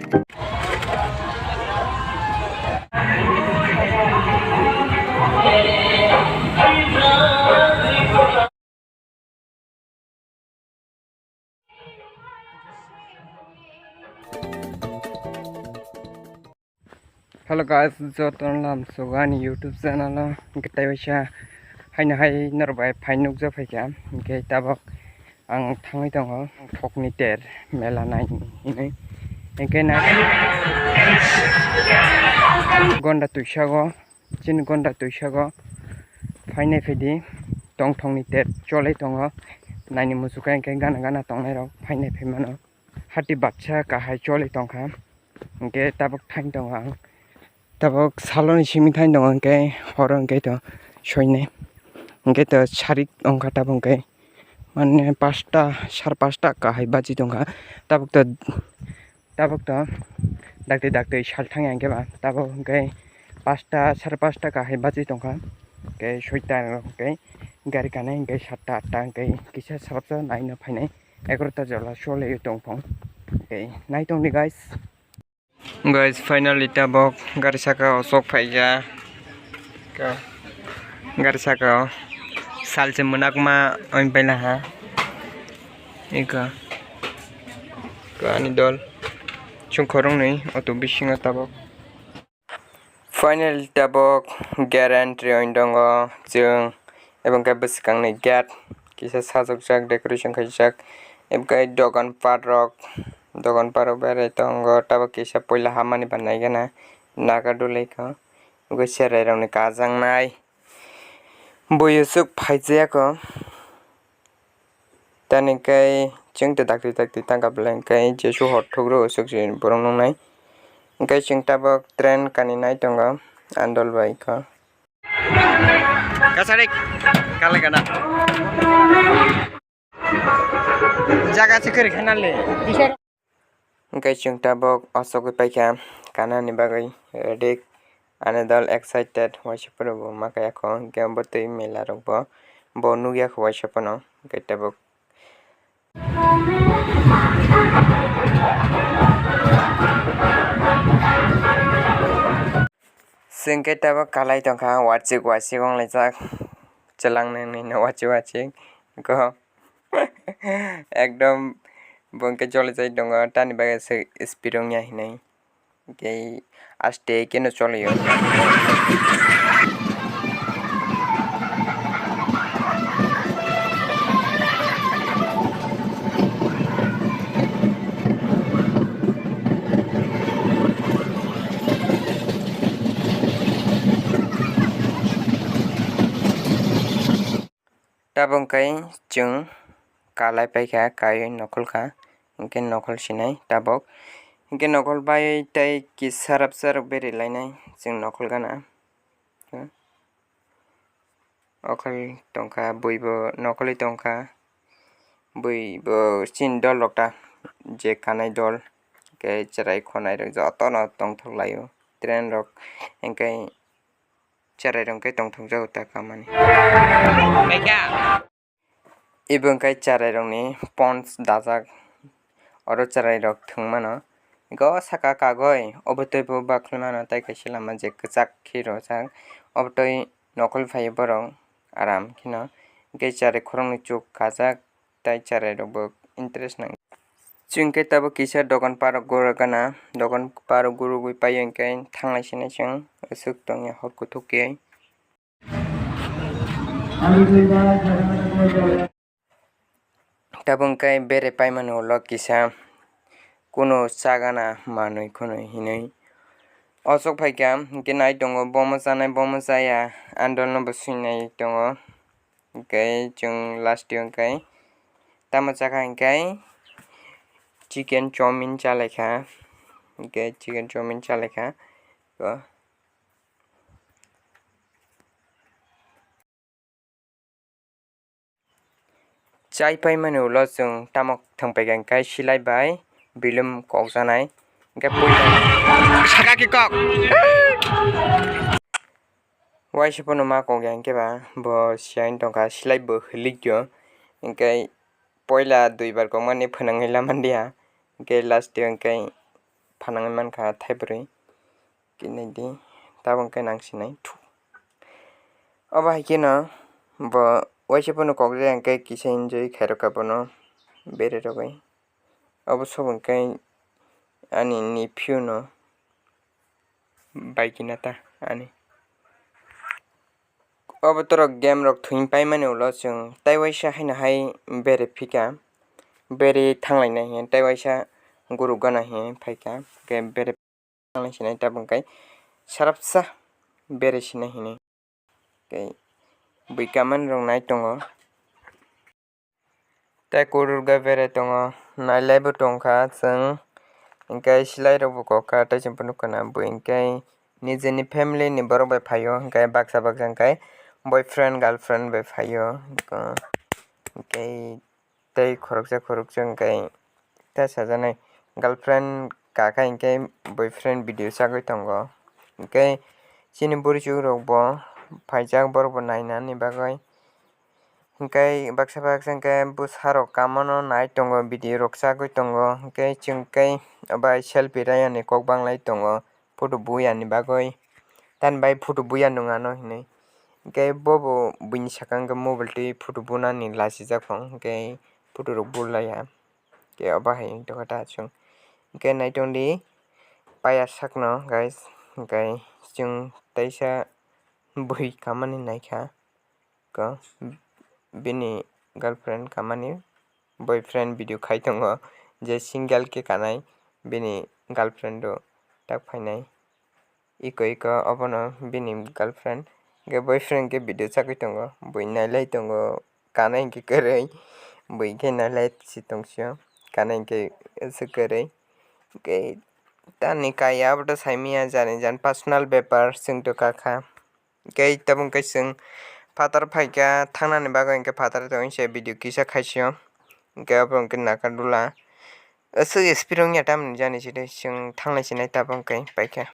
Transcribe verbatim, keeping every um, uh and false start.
Hello guys, jotono lamsogo ani YouTube channel o. Hwnkhe tei waisa haino hai norok bai phai nukjak phaikha. Hwnkhe tabok ang thangwi tongo Thokni Ter mela naini hinwi. Hwnkhe na gonda twisago, chini gonda twisago phainai phaidi Tongthokni Ter cholwi tongo. Naini muchukha hwnkhe gana gana tongnairok phainai phaimano. Hati baksa kahai choli tongkha. Hwnkhe tabok thain tongo ang. Tabok saloni simi thain tongo, hwnkhe horo hwnkhe to soinai. Hwnkhe to sarik wngkha tabok hwnkhe. Mane pasta, sar pasta kahai baji tongkha. Tabok to, tabok to dakti dakti sal thangya hwnkhe ba. Tabok hwnkhe pasta, sar pasta kahai baji tongkha. Hwnkhe soita hwnkhe gari kanai hwnkhe satta atta hwnkhe kisa sabsa naino phainai. Egarota jola chole tongphang. Tei naitongdi guys. Guys, finally tabok gari saka o sok phaikha. Ka-, gari saka o salse mwnakma oin paila ha. Ika. Ka ani dol. Chwng khoroknwi auto bisingo tabok. Finally tabok gate entry oin tongo chwng, ebo hwnkhe bwskangni gate kisa sajokjak, decoration khaijak, ebo khe dogan park rok, dogan park rok berai tongo. Tabok kisa puila hammani ba naikhe na naga dulaikha, ebo khe cherai rokni kajaknai bui usuk phaijak o. Tani khe chwng tei dakti dakti tangka belai khe Jesu hor thukro usuk se borok nuknai. Hwnkhe chwng tabok train kani nai tongo andol bai kho. Kasarik kalai kana. Jaga se kwrwi khana le. Hwnkhe chwng tabok o chogwi paikha kanani bagwi ready. Ani dol excited, waisa phano bo ma kaya kho, hwnkhe bo twi mela rok bo, bo nukya kho waisa phano, hwnkhe tabok. Chwng khe tabok kalai tongkha, wachik wachik wnglaijak, chwlang nini no wachik wachik, hwnkhe. Ekdom bo hwnkhe choli chai tongo, tamni bagwi se speed wngya hinwi. Hwnkhe aste khe no choli o. Tabok hwnkhe chwng kalai paikha, kaiwi nokhol kha, hwnkhe nokhol sinai tabok. Hwnkhe nokhol bai tei kisa rapsa rok beri lainai chwng nokhol gana. Okhol tongkha, bui bo nokholwi tongkha, bui bo chini dol rok ta je kanai dol, hwnkhe chwrai khonai rok jotono tongthok laio, train rok hwnkhe. Cherai rok khe tongthokjago ta kamani. Ebo wngkha cherai rokni pons dajak. Oro cherai rok thwng mano. Go saka kagoi obo teibo bakhwlai mano tei kaisa lama je kwchak khe rojak. Obo tei nokhol phai borok aram kheno. Hwnkhe cherai khoroknwi chuk kajak. Tai cherai rok bo interest nang. Chwng khe tabuk kisa dogan parok gura gana, dogan parok gurugwi pai hwnkhe thanglai sinai chwng aswk tongya hor kuthuk khe. Tabuk khe bere paimani ulo kisa kunu chagana manwi khwnwi hinwi. Osok phaikha hwnkhe nai tongo bomo chanai bomo chaya andolno bo swinai tongo. Hwnkhe chwng last o hwnkhe tamo chakha hwnkhe chicken chowmin chalaikha, hwnkhe chicken chowmin chalaikha. Chai paimani ulo chwng tamo thwngpaikha hwnkhe silai bai bilum kokjanai hwnkhe puila saka khe kok. Waisa phano ma kok ya hwnkhe ba bo siyan tongkha silai bo hilikyo hwnkhe poila duibar kokmani phwnangwi lamandiya hwnkhe last o hwnkhe phanangwi mankha thaibrwi. Khe naidi, tabuk khe nang sinai. Obo hai kheno bo waisa phano kok jaya hwnkhe kisa enjoy khairokha bono bere rogwi. Obo sobo hwnkhe ani nephew no bai kina ta ani. Obo borok game rok thwing paimani ulo chwng tai waisa haino hai bere phika, bere thanglaina hiya tai waisa guru gana hiya phaikha, hwnkhe bere thangla sinai tabuk khe sarapsa bere sinai hinwi. Tei bui kaman rok nai tongo. Tei kururga bere tongo, nailaibo tongkha chwng, hwnkhe silairokbo kokha, tei chwngbo nukha na bui hwnkhe nijini family ni borok bai phaio, hwnkhe baksa baksa hwnkhe boyfriend girlfriend bai phaio, hwnkhe tei khoroksa khoroksa hwnkhe ta sajaknai girlfriend kakha hwnkhe boyfriend video chagwi tongo, hwnkhe chini bwrwichuk rokbo phaijak borokbo nainani bagwi. Hwnkhe baksa baksa hwnkhe bwsarok kamano nai tongo, video rok chagwi tongo, hwnkhe chwng khe bai selfie rayani kok banglai tongo photo buyani bagwi. Tamni bai photo buya nung ano hinwi. Hwnkhe bobo buini saka hwnkhe mobile twi photo bunani lachijak phano, hwnkhe photo rok bulaiya. Hwnkhe obo hai wngtongkha ta chwng. Hwnkhe naitongdi paya sakno guys, hwnkhe chwng teisa bui kamani naikha. Ko bini girlfriend kamani boyfriend video khai tongo, je single khe kanai bini girlfriend rok tak phainai. Iko iko obono bini girlfriend hwnkhe boyfriend khe video chagwi tongo, bui nailai tongo, kanai hwnkhe kwrwi, bui khe nailai se tongsio, kanai hwnkhe se kwrwi. Hwnkhe tamni kaiya aboto saimanya jani jani personal bepar chwngto kakha. Hwnkhe tabuk khe chwng phatar phaikha, thangnani bagwi hwnkhe phatar tongwi se video kisa khaisio. Hwnkhe obo hwnkhe naka dula. Aswk speed wngya tamni jani side chwng thanglai sinai tabuk hwnkhe paikha.